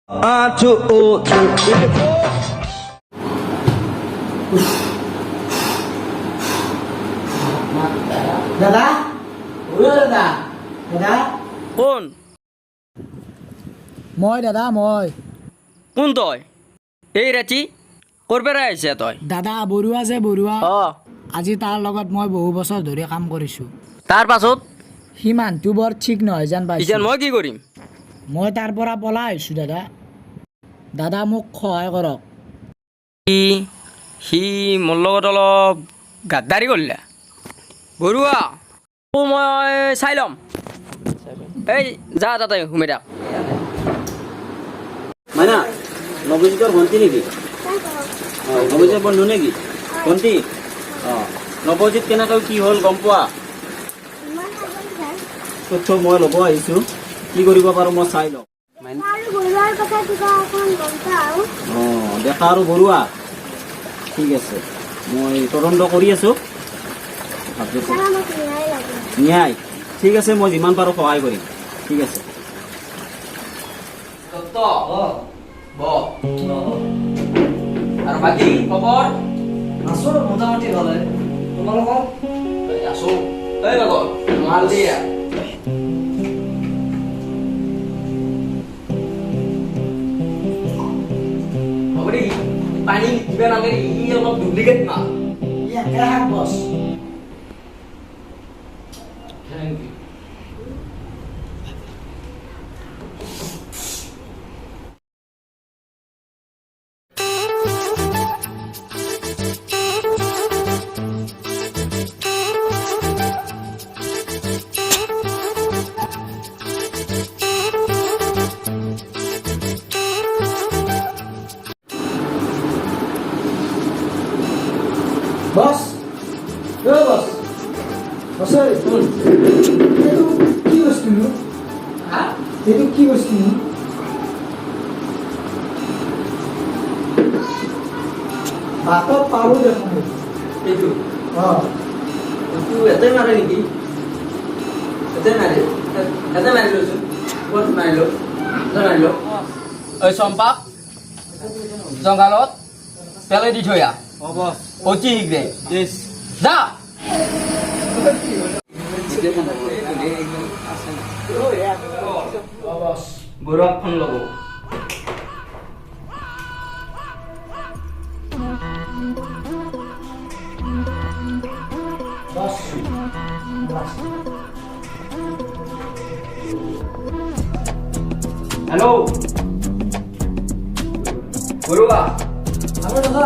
1, 2, 3, 4. দাদা, ও দাদা, দাদা। কোন? মই দাদা, মই। কোন তই? এই ৰাতি ক'ৰ পৰা আহিছে তই? দাদা, বৰুৱা যে বৰুৱা, অ। আজি তাৰ লগত মই বহু বছৰ ধৰি কাম কৰিছোঁ। তাৰ পাছত? সি মানুহটো বৰ ঠিক নহয় যেন এতিয়া পাইছোঁ। মই কি কৰিম? মই তাৰ পৰা পলাই আহিছোঁ দাদা। দাদা, মোক সহায় কৰক। সি সি মোৰ লগত অলপ গাদ্দাৰি কৰিলে। বৰুৱা, মই চাই ল'ম। এই যা, তাতে সোমাই থাক। মাইনা, নৱজিতৰ ভণ্টি নেকি? অঁ, নৱজিতৰ বন্ধু নেকি? ভণ্টি। অঁ, নৱজিত কেনেকৈ কি হ'ল গম পোৱা? তথ্য মই ল'ব আহিছোঁ। কি কৰিব পাৰোঁ মই চাই লওঁ। আৰু বৰুৱাৰ কথা কিবা অকণ গম পাওঁ। অঁ, ডেকা আৰু বৰুৱা। ঠিক আছে, মই তদন্ত কৰি আছোঁ। তাৰপিছত ছাৰ, আমাক ন্যায় লাগে। ন্যায়, ঠিক আছে, মই যিমান পাৰোঁ সহায় কৰিম। ঠিক আছে। দত্ত, ব আৰু বাকী খবৰ? আছো, মোটামুটি ভালে। তোমালোকৰ? এই আছো। এই লগৰ, মাল দিয়া। হ'ব দেই, পানী কিবা নালাগে, ই অলপ ডুপ্লিকেট মাল। একে হাত বছ। Thank U. বছ, অ বছ, বছ, এইটো কি বস্তুনো? হা? এইটো কি বস্তুনো? বাটত পালো দেখোন। এইটো? অঁ। এইটো এটাই মাৰে নেকি? এটাই মাৰে, এটাই মাৰি লৈছো। ক'ত মাৰিলো? এটাই মাৰিলো। ঐ চম্পাক জংঘলত পেলাই দি থৈ আহ। অঁ বছ। অতি শীঘ্ৰে। য়েছ। যা। অঁ বছ। বৰুৱাক ফোন ল'ব। বছ, বছ। হেল্ল' বৰুৱা। আৰু দাদা।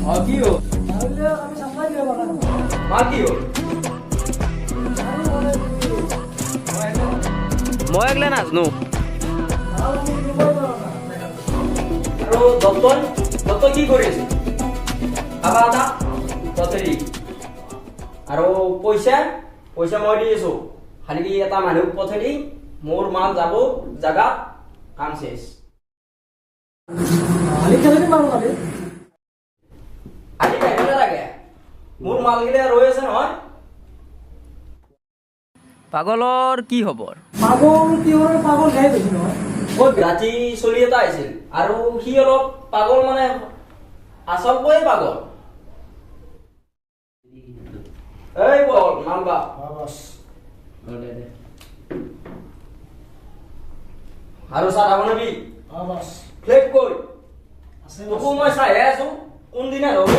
অ, কি হ'ল? মালবিলাক আমি চাপ্লাই দিব পৰা নাই। মাল কি হ'ল? মই একলে নাজানো। মাল আমি দিবই পৰা নাই। আৰু দত্তই, দত্তই কি কৰি আছে? কাবা এটা দত্তই আৰু পইচা, পইচা মই দি আছো। খালি এটা মানুহক পঠাই দি মোৰ মাল যাব জাগাত, কাম শেষ। মালিক খেলি দিম বাৰু কালি। আজি আহিব নালাগে, মোৰ মালগিলা ৰৈ আছে নহয়। পাগলৰ কি খবৰ? পাগল কি হয়? পাগল খাই গৈছে নহয়। ক'ত ৰাতি চলি এটা আহিছিল আৰু সি অলপ পাগল, মানে আচলকৈয়ে পাগল। এই বল মাল বা। অঁ বছ। আৰু চাহ বনাবি। অঁ বছ। ফ্লেগ কই? আছে। তোকো মই চাইহে আছো, কোনদিনা ধৰো।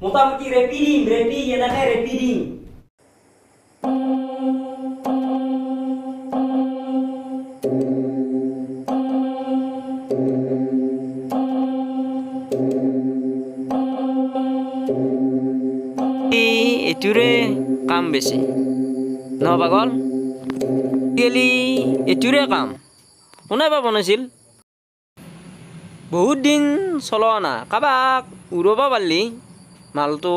মোটামুটি ৰেপি দিম, ৰেপি, এনেকে ৰেপি দিম। এইটোৰে কাম বেছি ন পাগল গেলি। এইটোৰে কাম কোনে বা বনাইছিল? বহুত দিন চলোৱা না, কাৰোবাক উৰাব পাৰিলি মালটো।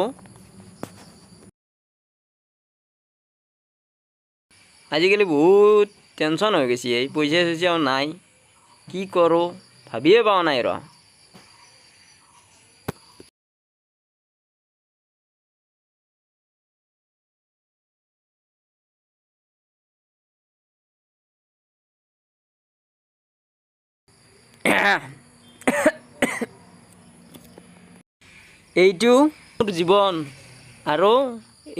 আজিকালি বহুত টেনশ্যন হৈ গৈছে। এই পইচা চইচাও নাই, কি কৰোঁ ভাবিয়ে পোৱা নাই ৰ। এইটো মোৰ জীৱন আৰু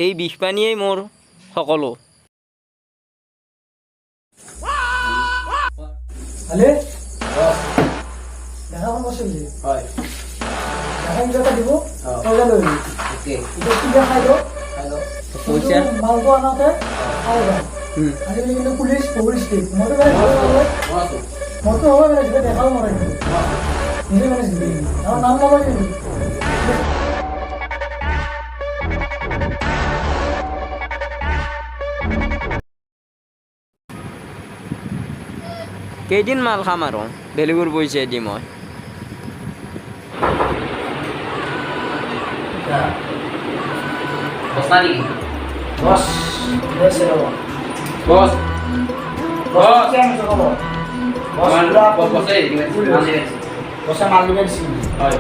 এই বিষপানীয়েই মোৰ সকলো। আলে দেখা ফোন কৰিছিল যে হয়। দেখা কিবা এটা দিব, পইচা লৈ আহিবি। অ'কে। এতিয়া কিবা খাই লওঁ। খাই লওঁ। পইচা মালটো আনাতে খাই যাম। আজিকালি কিন্তু পুলিচ বহুত ষ্ট্ৰিক্ট। মইতো মানে ভাল নহয়। মই আছোঁ। মইতো হ'ব মেনেজ দিবে, দেখাও নোৱাৰে, কিন্তু নিজে মেনেজ দিবি আৰু নাম নলয় কিন্তু। কেইদিন মাল খাম আৰু বেলেগৰ পইচা দি মই। বস্তা নেকি? বছ হৈছে ৰ'ব। বছ। বছ কি আনিছ ক'ব? বছ পুৰা বছে। বছে মাল দিব দিছিল। হয়,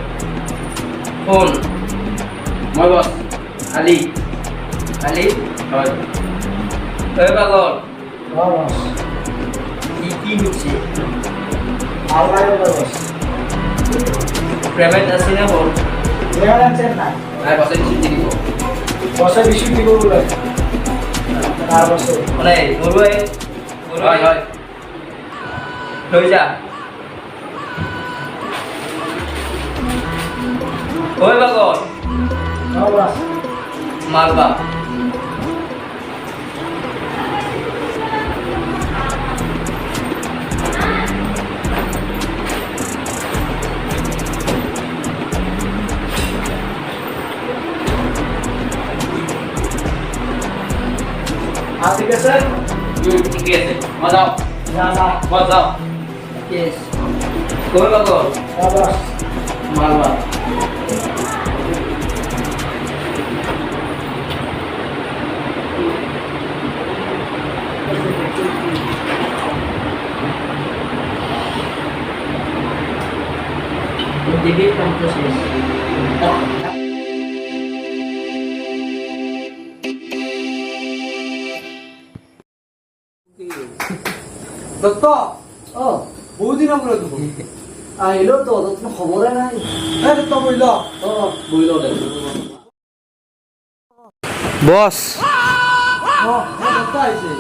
শুন, মই বছ আলি। আলি? হয়। ঐ পাগল। অঁ বছ। কি কি সুধছি? মাল লাগিব বছ। পেমেণ্ট আছে নে হ'ল? জেগা আনছে নাই? নাই, বছে দিছিল দি দিব। বছে বেছি দিব বোলে তাৰ বছে। মানে মৰুৱাই। হয় হয়। লৈ যা। ঐ পাগল। অঁ বছ। মালবা। ঠিক আছে। ঠিকে আছে, মই যাওঁ। যা যা। মই যাওঁ। Yes. ঐ পাগল। অঁ বছ। মালবা। দিবি কামটো শেষ। দত্ত। অঁ। বহুত দিনৰ মূৰত দেখোন। আহিলো তো, তোৰ খবৰে নাই। এই দত্ত, বহি ল। অঁ, বহি লওঁ দে। বছ। অঁ। এই দত্ত আহিছে।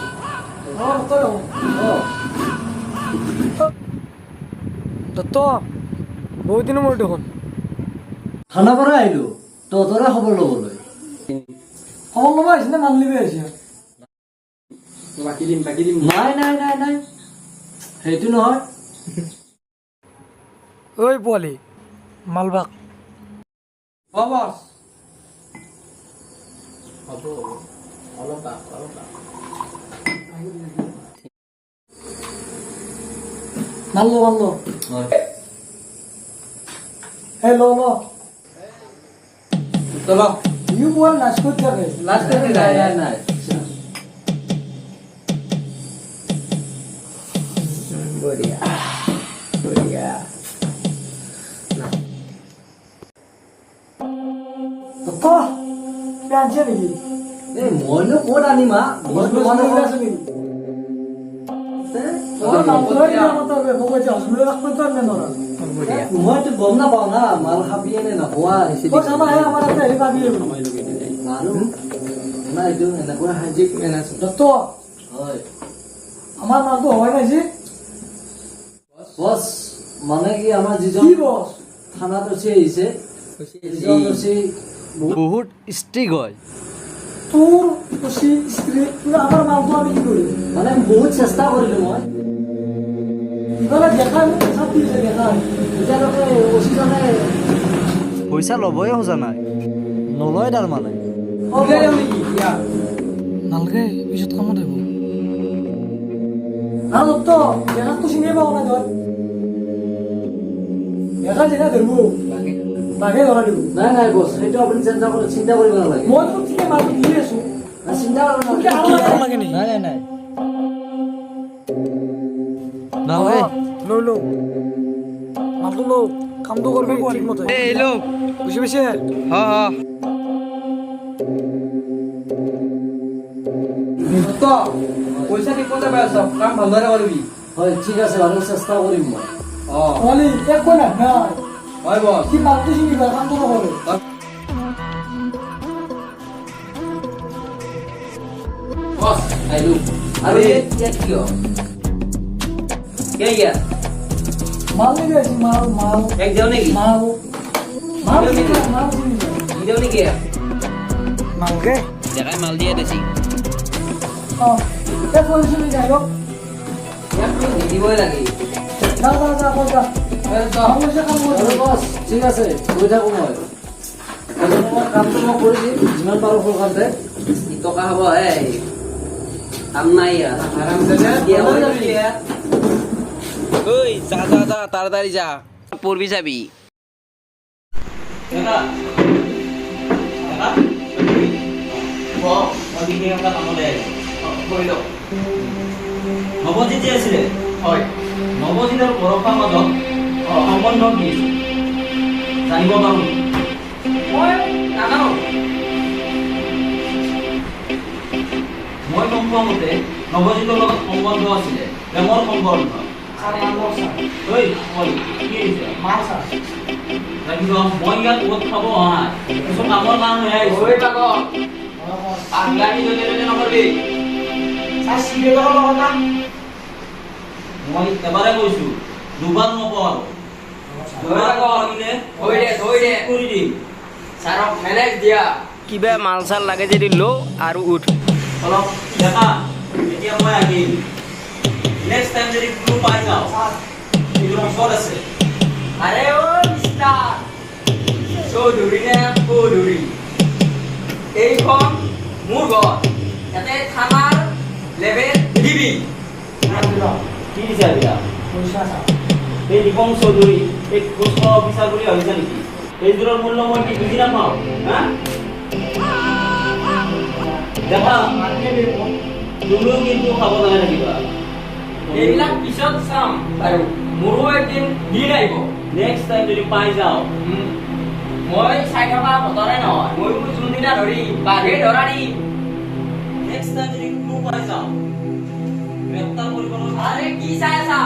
অঁ দত্ত দেখোন। অঁ। দত্ত, বহুত দিনৰ মূৰত দেখোন। থানাৰ পৰা আহিলো তহঁতৰে খবৰ ল'বলৈ। খবৰ ল'ব আহিছে নে মাল নিব আহিছে? বাকী দিম, বাকী দিম। নাই নাই নাই নাই, সেইটো নহয়। ঐ পোৱালি, মালবাক। অঁ বছ। হ'ব হ'ব, অলপ বাক, অলপ বাক। মাল ল, মাল ল। হয়। এই ল ল। চল। ইউ পোৱালি নাচ কৰি থাকে। লাষ্ট। নাই নাই নাই। বঢ়িয়া বঢ়িয়া। দত্ত, কিবা আনিছে নেকি? এই মইনো ক'ত আনিম হা? মই দোকানৰ পৰা আছে নেকি? মইতো গম নাপাওঁ না মাল খাবিয়ে নে নোখোৱা। মানুহ না, এইটো এনেকুৱা সাজিক দত্ত। হয়। আমাৰ মালটো হোৱাই নাই যে। বছ, মানে কি, আমাৰ যিজন কি বছ? থানাত অচি আহিছে, যিজন অচি বহুত ষ্ট্ৰিক্ট হয়। তোৰ অচি ষ্ট্ৰিক্ট, আমাৰ মালটো আমি কি কৰিম? মানে বহুত চেষ্টা কৰিলো মই। ইফালে দেখাই মোক পেচাব দিছে দেখাই। এতিয়ালৈকে অচিজনে পইচা ল'বই খোজা নাই, নলয় তাৰমানে। নালগে, পিছত কামত আহিব। না দত্ত, দেখাকতো চিনিয়ে পাৱ নাই তই। দেখা যেতিয়া ধৰিব, বাঘে ধৰা দিব। নাই নাই বছ, সেইটো আপুনি চিন্তা কৰিব নালাগে। মই তোক ঠিকে মালটো দি আছো। নাই, চিন্তা কৰিব তোক কি আৰু লাগে নেকি? নাই নাই নাই, নালাগে। লৈ লওঁ মালটো, লওঁ। কামটো কৰিবি ঠিকমতে। এই লো। বুজি পাইছে? হ হ। দত্ত, পইচা ঠিকমতে পাই আছ, কাম ভালদৰে কৰিবি। হয়, ঠিক আছে বাৰু, চেষ্টা কৰিম মই। অঁ। পোৱালি একো নাভাবে। হয় বছ। সি মালটো চিনি পায়, কামটো নকৰে। বছ, আহিলো। আৰু ইয়াত কিয়? কিয় ইয়াত? মাল নিবি আহিছি, মাল মাল। এক যাওঁ নেকি? মাল মাল চিনি পায়, মাল চিনি পায়। নিদিওঁ নেকি? মালকে দেখাই মাল দিয়ে দিছি। অ, এই পোৱালি চিনি যায়। ইয়াক নিদিবই লাগে। যা যা যা, কৈ যা। কাম হৈছে, কাম কৰিছে। বছ, ঠিক আছে, গৈ থাকো মই। মই কামটো মই কৰি দিম যিমান পাৰোঁ সোনকালতে। টকা হ'ব এই কাম নাই ইয়াত। ঐ, যা যা যা, তাড়াতাড়ি যা, পড়বি যাবি। দেখা দেখা, মই বিশেষ এটা কামলৈ আহিছোঁ। নৱজিত যে আছিলে, হয়। নৱজিত আৰু বৰষাৰ মাজত সম্বন্ধ কি আছিল জানিব পাৰোঁ নেকি? মই নাজানো। মই গম পোৱা মতে নৱজিতৰ লগত সম্বন্ধ আছিলে, প্ৰেমৰ সম্বন্ধ। ছাৰ, মাল লওক ছাৰ। ঐ পোৱালি, কি হৈছে? মাল ছাৰ। লাগিব মই ইয়াত ঔষধ খাব অহা নাই, কিছু কামৰ কাৰণেহে আহিছোঁ। ঐ পাগল, পাগলামি য'তে ত'তে নকৰবি। ছাৰ, চিগাৰেটৰ লগত না। মই এবাৰে কৈছো, দুবাৰ নকওঁ আৰু। দুবাৰ ক'ব লাগিলে থৈ দে, থৈ দে। কৰি দিম। ছাৰক মেনেজ দিয়া। কিবা মাল চাল লাগে যদি ল আৰু উঠ। অলপ দেখা, এতিয়া মই আহিম। নেক্সট টাইম যদি কোনো পাই যাওঁ, এইটো ওচৰত আছে। আৰে অ মিষ্টাৰ চৌধুৰী নে চৌধুৰী, এইখন মোৰ ঘৰ, ইয়াতে থানাৰ লেভেল নিদিবি। কি দিছা এইবিলাক? পইচা ছাৰ। এই নিপম চৌধুৰী এই ঘোচ খোৱা অফিচাৰ বুলি ভাবিছা নেকি? এইযোৰৰ মূল্য মই কি বুজি নাপাওঁ হা? দেখা, তুমিও কিন্তু সাৱধানে থাকিবা। এইবিলাক পিছত চাম বাৰু, মোৰো একদিন দিন আহিব। নেক্সট টাইম যদি পাই যাওঁ। মই চাই থকা বতৰে নহয়, ময়ো যোনদিনা ধৰিম বাঘে ধৰা দিম। নেক্সট টাইম যদি কোনো পাই যাওঁ, গ্ৰেপ্তাৰ কৰিবলৈ। আৰে কি চাই আছা?